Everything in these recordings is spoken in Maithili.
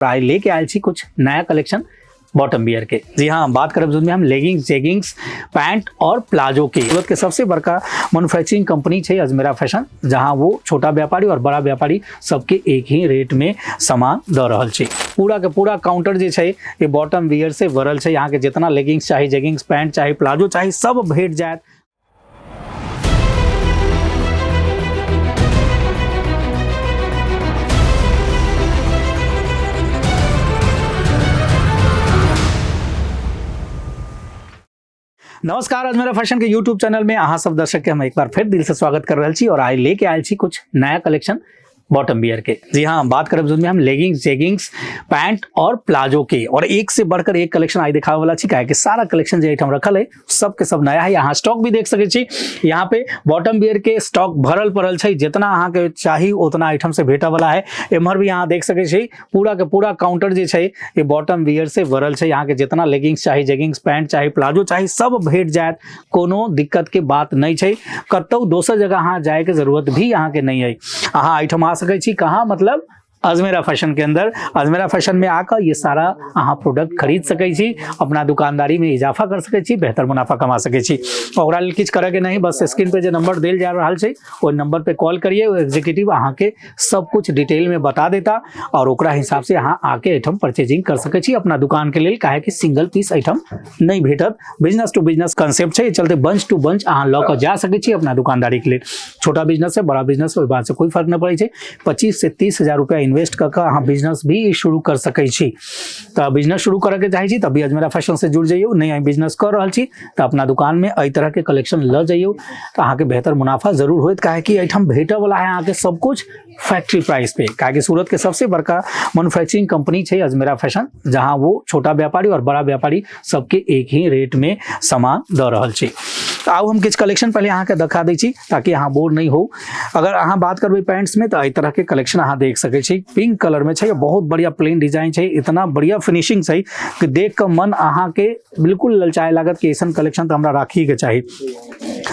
आइ लेके आयल छी कुछ नया कलेक्शन बॉटम वियर के। जी हाँ, बात करब जोन में हम लेगिंग्स, जेगिंग्स, पैंट और प्लाजो के। सूरत के सबसे बड़का मैन्युफैक्चरिंग कंपनी है अजमेरा फैशन, जहां वो छोटा व्यापारी और बड़ा व्यापारी सबके एक ही रेट में सामान दऽ रहल छै। पूरा के पूरा काउंटर जे छै ये बॉटम वियर से भरल छै। यहाँ के जितना लेगिंग्स चाही, जेगिंग्स, पैंट चाही, प्लाजो चाही, सब भेट जायत। नमस्कार, अजमेरा फैशन के यूट्यूब चैनल में अहाँ सब दर्शक के हम एक बार फिर दिल से स्वागत कर रहल छी और आइ लेके आयल छी कुछ नया कलेक्शन बॉटम वियर के। जी हाँ, बात करब जोन में हम लेगिंग्स, जेगिंग्स, पैंट और प्लाजो के। और एक से बढ़कर एक कलेक्शन आई दिखावे वाला छी, काहे कि सारा कलेक्शन जे एहिठाम रखल है सब के सब नया है। यहाँ स्टॉक भी देख सकै छी, यहाँ पे बॉटम वियर के स्टॉक भरल पड़ल छै, जितना अहाँ के चाही उतना एहिठाम से भेटऽ वाला है। एम्हर भी अहाँ देख सकै छी पूरा के पूरा काउंटर जे छै ये बॉटम वियर से भरल छै। यहाँ के जितना लेगिंग्स चाही, जेगिंग्स, पैंट चाही, प्लाजो चाही, सब भेट जायत, कोनो दिक्कत के बात नहीं छै। कतौ दोसर जगह अहाँ जाय के जरूरत भी अहाँ के नहीं है। अहाँ एहिठाम आ सकै छी, कहाँ मतलब अजमेरा फैशन के अंदर। अजमेरा फैशन में आकर ये सारा अहाँ प्रोडक्ट खरीद सकै छी, अपना दुकानदारी में इजाफा कर सकै छी, बेहतर मुनाफा कमा सकै छी। ओकरा लेल किछु करऽ के नहीं, बस स्क्रीन पे जे नंबर देल जा रहल छै ओहि नंबर पे कॉल करिए, ओ एग्जीक्यूटिव अहाँ के सब कुछ डिटेल में बता देता और ओकरा हिसाब से अहाँ आके एहिठाम परचेजिंग कर सकै छी अपना दुकान के लेल। काहे कि सिंगल पीस एहिठाम नहीं भेटत, बिजनेस टू बिजनेस कंसेप्ट छै, चलते बंच टू बंच अहाँ लऽ कऽ जा सकै छी अपना दुकानदारी के लेल। छोटा बिजनेस है, बड़ा बिजनेस है, ओहि बात से कोई फर्क नहीं पड़ै छै। 25 से 30 हजार रुपया इन्वेस्ट कऽ कऽ अहाँ बिजनेस भी शुरू कर सकै छी। तऽ बिजनेस शुरू करऽ के चाहै छी तब भी अजमेरा फैशन से जुड़ जइयौ, नहीं अहाँ बिजनेस कऽ रहल छी तऽ अपना दुकान में एहि तरह के कलेक्शन लऽ जइयौ तऽ अहाँके बेहतर मुनाफा जरूर होयत। काहे कि एहिठाम भेटऽ वाला है अहाँके सब कुछ फैक्ट्री प्राइस पे। काहे कि सूरत के सबसे बड़का मैन्युफैक्चरिंग कंपनी छै अजमेरा फैशन, जहां वो छोटा व्यापारी और बड़ा व्यापारी सबके एक ही रेट में सामान दऽ रहल छै। तऽ आउ हम किछु कलेक्शन पहले अहाँके देखा दै छी ताकि अहाँ बोर नहीं हो। अगर अहाँ बात करबै पैंट्स में तऽ एहि तरह के कलेक्शन अहाँ देख सकै छी। पिंक कलर में छै, बहुत बढ़िया प्लेन डिजाइन छै, इतना बढ़िया फिनिशिंग छै कि देख कऽ मन अहाँके बिल्कुल ललचाए लागत कि ऐसन कलेक्शन तऽ हमरा राखी के चाही।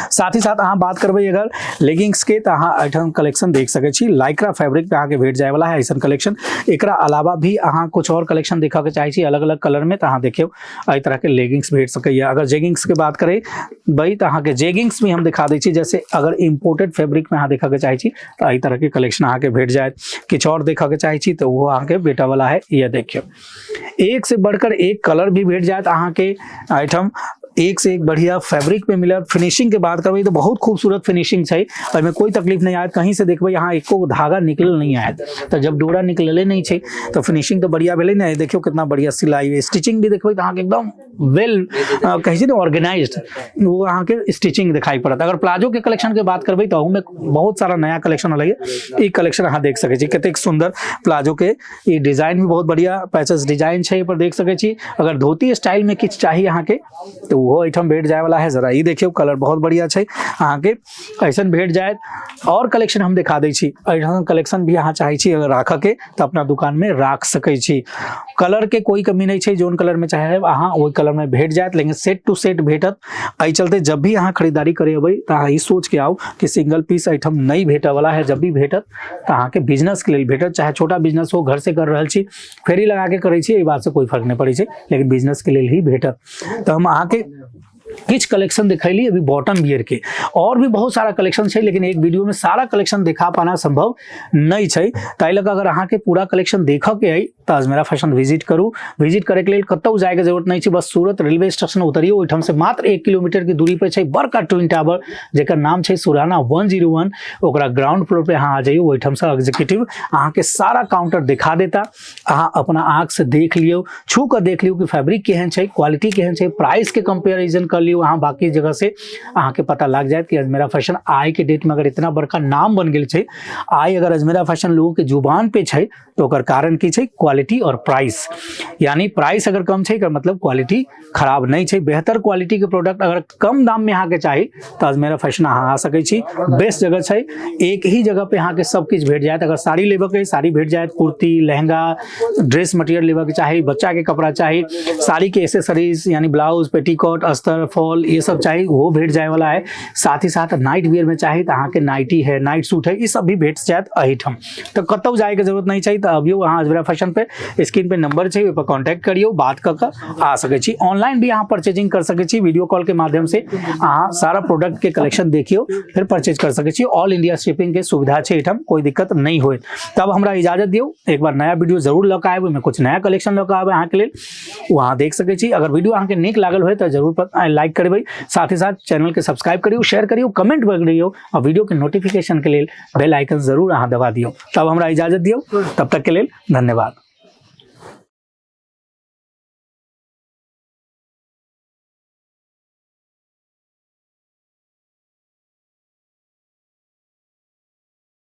साथ ही साथ अहाँ बात करबै अगर लेगिंग्स के तऽ अहाँ एहिठाम कलेक्शन देख सकै छी। लाइक्रा फैब्रिक पे अहाँके भेट जाय वाला है ऐसन कलेक्शन। एकरा अलावा भी अहाँ कुछ और कलेक्शन देखऽ के चाहै छी अलग अलग कलर में तऽ अहाँ देखियौ एहि तरह के लेगिंग्स भेट सकैया। अगर जेगिंग्स के बात करै बै तऽ अहाँके जेगिंग्स भी हम देखा दै छी। जैसे अगर इम्पोर्टेड फैब्रिक में अहाँ देखऽ के चाहै छी तऽ एहि तरह के कलेक्शन अहाँके भेट जायत। किछु और देखऽ के चाहै छी तऽ ओहो अहाँके भेटऽ वाला है। यह देखियौ एक से बढ़कर एक कलर भी भेट जायत अहाँके एहिठाम, एक से एक बढ़िया फैब्रिक पे मिलत। फिनिशिंग के बात करबै तऽ बहुत खूबसूरत फिनिशिंग छै, एहिमे कोई तकलीफ नहीं आयत। कहीं से देखबै यहाँ एको धागा निकलल नहीं आयत, तऽ जब डोरा निकलले नहीं छै तऽ फिनिशिंग तऽ बढ़िया भेलै ने। देखियौ कितना बढ़िया सिलाई, स्टिचिंग भी देखबै तऽ अहाँके एकदम वेल कहै छै ने ऑर्गेनाइज्ड वो अहाँके स्टिचिंग दिखाई पड़त। अगर प्लाजो के कलेक्शन के बात करबै तऽ ओहूमे बहुत सारा नया कलेक्शन अलैए। ई कलेक्शन अहाँ देख सकै छी, कतेक सुंदर प्लाजो के ई डिजाइन भी बहुत बढ़िया पैचेस डिजाइन छै, पर देख सकै छी। अगर धोती स्टाइल में किछु चाही अहाँके तऽ ओहो एहिठाम भेट जाय वाला है। जरा ई देखियौ कलर बहुत बढ़िया छै, अहाँके ऐसन भेट जायत। और कलेक्शन हम देखा दै छी, एहिठाम कलेक्शन भी अहाँ चाहै छी अगर राखऽ के तऽ अपना दुकान में राख सकै छी। कलर के कोई कमी नहीं छै, जोन कलर में चाहे अहाँ ओहि कलर में भेट जायत, लेकिन सेट टू सेट भेटत। एहि चलते जब भी अहाँ खरीदारी करे अबै तऽ अहाँ ई सोच के आउ कि सिंगल पीस एहिठाम नहीं भेटऽ वाला है। जब भी भेटत तऽ अहाँके बिजनेस के लेल भेटत, चाहे छोटा बिजनेस हो, घर से कर रहल छी, फेरी लगा के करै छी, एहि बात से कोई फर्क नहीं पड़ै छै, लेकिन बिजनेस के लेल ही भेटत। तऽ हम अहाँके किछु कलेक्शन देखैली अभी बॉटम वियर के, और भी बहुत सारा कलेक्शन छै, लेकिन एक वीडियो में सारा कलेक्शन देखा पाना संभव नहीं छै। ताहि लऽ कऽ अगर अहाँके पूरा कलेक्शन देखऽ के अइ तऽ अजमेरा फैशन विजिट करू। विजिट करैके लेल कतहु जायके जरूरत नहीं छै, बस सूरत रेलवे स्टेशन उतरियौ, ओहिठाम से मात्र 1 किलोमीटर के दूरी पर छै बड़का ट्विन टावर, जेकर नाम छै सुराना 101। ओकरा ग्राउंड फ्लोर पे अहाँ आ जइयौ, ओहिठाम से एग्जीक्यूटिव अहाँके सारा काउंटर देखा देता। अहाँ अपना आँख से देख लियौ, छू कऽ देख लियौ कि फैब्रिक केहन छै, क्वालिटी केहन छै, प्राइस के कंपेरिजन कर लियौ अहाँ बाकी जगह से, अहाँके पता लाग जायत कि अजमेरा फैशन आइ के डेट में अगर इतना बड़का नाम बन गेल छै, आइ अगर अजमेरा फैशन लोगों के जुबान पे छै तो ओकर कारण की छै? क्वालिटी और प्राइस। यानी प्राइस अगर कम छै एकर मतलब क्वालिटी खराब नहीं छै। बेहतर क्वालिटी के प्रोडक्ट अगर कम दाम में अहाँके चाही तऽ अजमेरा फैशन अहाँ आ सकै छी। बेस्ट जगह छै, एक ही जगह पे अहाँके सब किछु भेट जायत। अगर साड़ी लेबऽ के साड़ी भेट जायत, कुर्ती, लहंगा, ड्रेस मटेरियल लेबऽ के चाही, बच्चा के कपड़ा चाही, साड़ी के एसेसरीज यानी ब्लाउज, पेटीकोट, अस्तर, फॉल, ये सब चाही वो भेट जाए वाला है। साथ ही साथ नाइट वियर में चाही तऽ अहाँके नाइटी है, नाइट सूट है, ई सब भी भेट जायत एहिठाम। तऽ कतहु जायके जरूरत नहीं छै। तऽ अबियौ अहाँ अजमेरा फैशन पे। स्क्रीन पे नंबर छै, ओहि पर कॉन्टैक्ट करियौ, बात कऽ कऽ आ सकै छी। ऑनलाइन भी अहाँ परचेजिंग कर सकै छी। वीडियो कॉल के माध्यम से अहाँ सारा प्रोडक्ट के कलेक्शन देखियौ, फिर परचेज कर सकै छी। ऑल इंडिया शिपिंग के सुविधा छै एहिठाम, कोई दिक्कत नहीं होय। तब हमरा इजाजत दियौ, एक बार नया वीडियो जरूर लऽ कऽ आयब, ओहिमे कुछ नया कलेक्शन लऽ कऽ आयब अहाँके लेल, ओ अहाँ देख सकै छी। अगर वीडियो अहाँके नीक लागल होय तऽ जरूर लाइक करबै, साथ ही साथ चैनल के सब्सक्राइब करियौ, शेयर करियौ, कमेंट करियौ आ वीडियो के नोटिफिकेशन के लेल बेल आइकन जरूर अहाँ दबा दियौ। तब हमरा इजाजत दियौ, तब तक के लेल धन्यवाद।